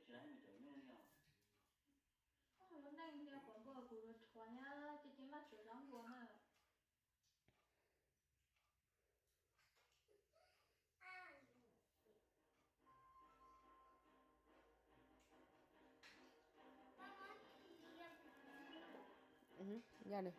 Lub neej tias kuv npua kuv rhuav thiab ces ces maj tsuav zaub npua na. Yog li.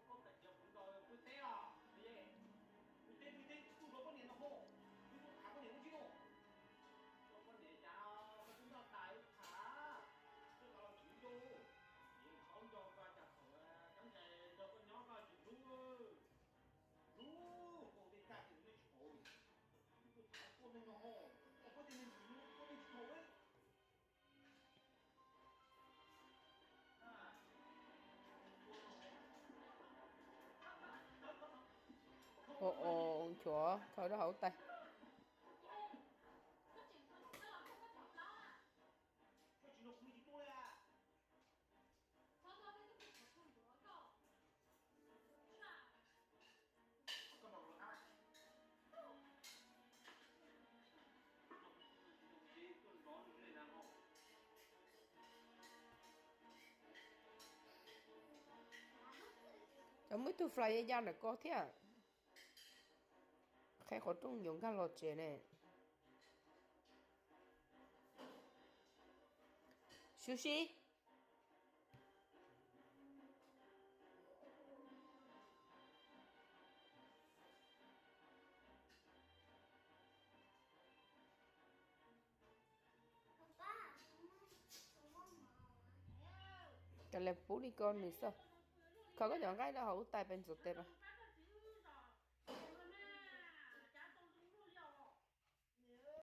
Kuv teb, kuv teb, kuv tub rau poj niam no hos, kuv tub tham poj niam lub ntsej muag. Koj poj niam cas koj twb noj tas ib qhab, koj los tsis nco, yeej paub nco koj cas thaum cov ntxhais nrog koj nyob koj tsis hlub, hlub koj tej txaj ces nej tsis haum, kuv tub tham koj neeg no hos, koj poj niam tsis hlub koj nej tsis haum. Ua, ua nchuav khaws rau hauv tais. Cov muaj ib tug fly ya ya ntawm ko thiab. Qheb qhov rooj yuav nkag los tsev ne. Sushi. Koj lam pub li ko nws xwb. Khaws koj cov nqaij rau hauv tais pes ntxuav tes mas.